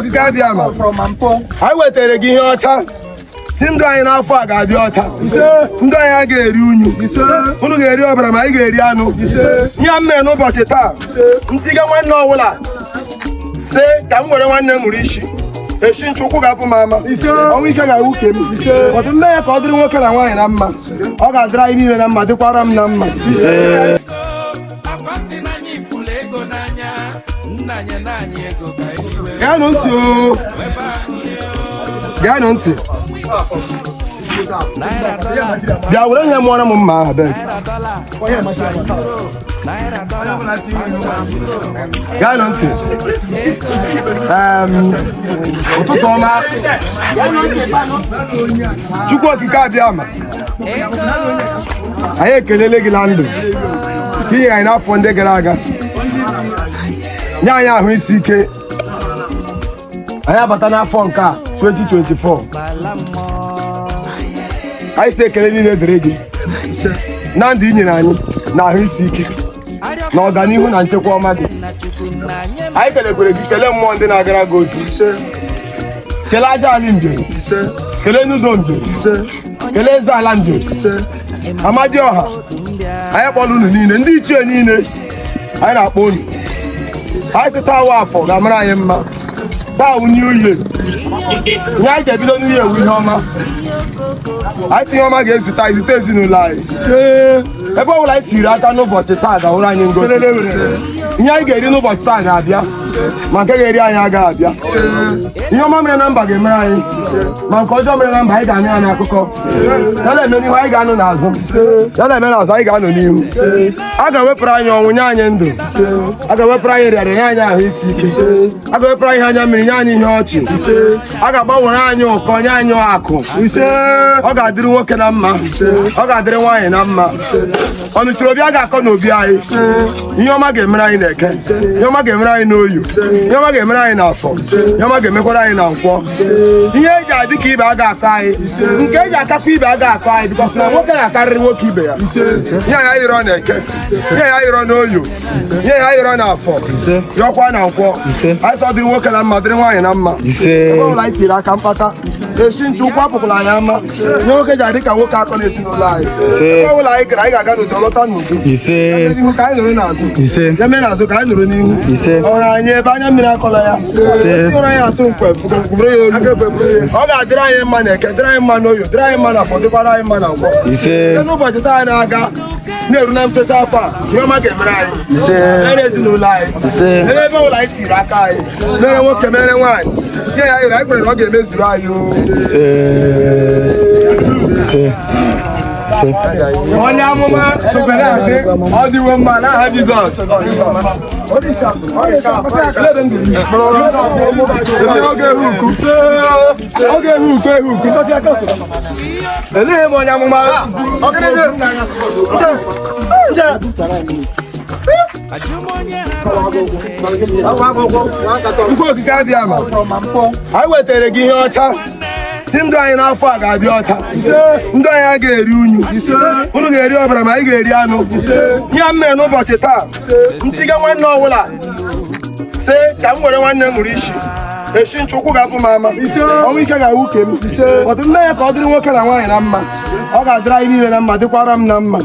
Okike Abịama, anyị wetara gị ihe ọcha, si ndụ anyị n'afọ a ga-adị ọcha. Ndụ anyị a ga-eri unyu, unu ga-eri ọbara, ma anyị ga-eri anụ. Ihe m mere n'ụbọchị taa, ntiga nwanne ọbụla sị ka m were nwanne m mụrụ isi eshi nchukwu ga-apụ m ama, ọnwụ ike ga-awụ ke m. Ọtụ nne ya ka ọ dịrị nwoke na nwaanyị na mma. Ọ ga-adịrị anyị niile na mma, dịkwara m na mma. Akwa sị na anyị fụrụ ego n'anya, nna nye na anyị ego ka anyị wee Geenụ ntị o, geenụ ntị. Naira, dollar. Bịa were ihe mụọrọ m mma ahụ, beg. Naira, dollar, euro, naira, dollar, euro. Geenụ ntị. Ụtụtụ ọma. Chukwu Okike Abịama, anyị ekelele gị na ndụ ka i nyere anyị n'afọ ndị gara aga, nye anyị ahụ isi ike, anyị abata n'afọ nke a, 2024. Anyị si ekele niile dịrị gị na ndụ i nyere anyị, na ahụ isi ike, na ọganihu, na nchekwa ọma gị. Anyị kelekwere gị, kelee mmụọ ndị na-agara gị ozi, kelee aja ala Mbieri, kelee n'ụzọ Mbieri, kelee eze ala Mbieri, Amadioha. Anyị kpọrọ unu niile, ndị ichie niile, anyị na-akpọ unu. Anyị sị taa wụ afọ ga-amara anyị mma. Taa wụ new year. Ihe anyị ji ebido new year wụ ihe ọma. Anyị sị ihe ọma ga-ezute anyị, zute ezinụlọ anyị. Ebe ọ bụla anyị tiri aka n'ụbọchị taa ga-awụrụ anyị ngozi. Ihe anyị ga-eri n'ụbọchị taa ga-abịa, ma nke ga-eri anyị agaghị abịa. Ihe ọma mere na mba ga-emere anyị, ma nke ọjọọ mere na mba, anyị ga-anụ ya n'akụkọ. Ya na-eme n'ihu, anyị ga-anụ n'azụ. Ya na-eme n'azụ, anyị ga-anọ n'ihu. A ga-ewepụrụ anyị ọnwụ, nye anyị ndụ. A ga-ewepụrụ anyị rịarịa, nye anyị ahụ isi ike. A ga-ewepụrụ anyị anya mmiri, nye anyị ihe ọchị. A ga-agbanwere anyị ụkọ, nye anyị akụ. Ọ ga-adịrị nwoke na mma, ọ ga-adịrị nwaanyị na mma. Ọnụchiri obi a ga-akọ n'obi anyị. Ihe ọma ga-emere anyị n'Eke, ihe ọma ga-emere anyị n'Oyo, ihe ọma ga-emere anyị n'Afọ, ihe ọma ga-emekwara anyị na Nkwọ. Ihe eji adị ka ibe a ga-akọ anyị, nke eji akakwa ibe a ga-akọ anyị, because na nwoke na-akarịrị nwoke ibe ya. Ihe ya yịrọ n'Eke, ihe ya yịrọ n'Oyo, ihe ya yịrọ n'Afọ, yọkwa na Nkwọ. Anyị sọ dịrị nwoke na mma, dịrị nwaanyị na mma. Ebe ọbụla anyị tiri aka mkpata esi nchu ụkwụ apụkwala anyị ama. Ihe nwoke ji adị ka nwoke akọ n'ezinụlọ anyị. Ebe ọbụla anyị gara, anyị ga-aga n'udo, lọta n'udo. N'ihu ka anyị nụrụ, n'azụ ya mee, n'azụ ka anyị nụrụ n'ihu. Ọrụ anyị ebe anya mmiri akọla ya. Esi ụra anyị atụ nkwe kwubere ya olu. Ọ ga-adịrị anyị mma na Eke, dịrị anyị mma n'Oyo, dịrị anyị mma na Afọ, dịkwara anyị mma na Nkwọ. Site n'ụbọchị taa anyị na-aga na-eru na mfesa afọ a, ihe ọma ga-emere anyị, mere ezinụlọ anyị, mere ebe ọbụla anyị tiri aka anyị, mere nwoke, mere nwaanyị. Ihe ya yere anyị kwere na ọ ga-emezuru anyị o. Onye amụma sokwe na-asị ọ dịwo mma n'aha Jizọs. Oge ehu uku, oge ehu uku, ehu uku. Eleghị m onye amụma. Nje. Chukwu Okike Abịama, anyị wetara gị ihe ọcha, si ndụ anyị n'afọ a ga-adị ọcha. Ndụ anyị a ga-eri unyu, unu ga-eri ọbara, ma anyị ga-eri anụ. Ihe m mere n'ụbọchị taa, ntiga nwanne ọbụla sị ka m were nwanne m mụrụ isi eshi nchukwu ga-apụ m ama, ọnwụ ike ga-awụ ke m. Ọtụ nne ya ka ọ dịrị nwoke na nwaanyị na mma. Ọ ga-adịrị anyị niile na mma, dịkwara m na mma.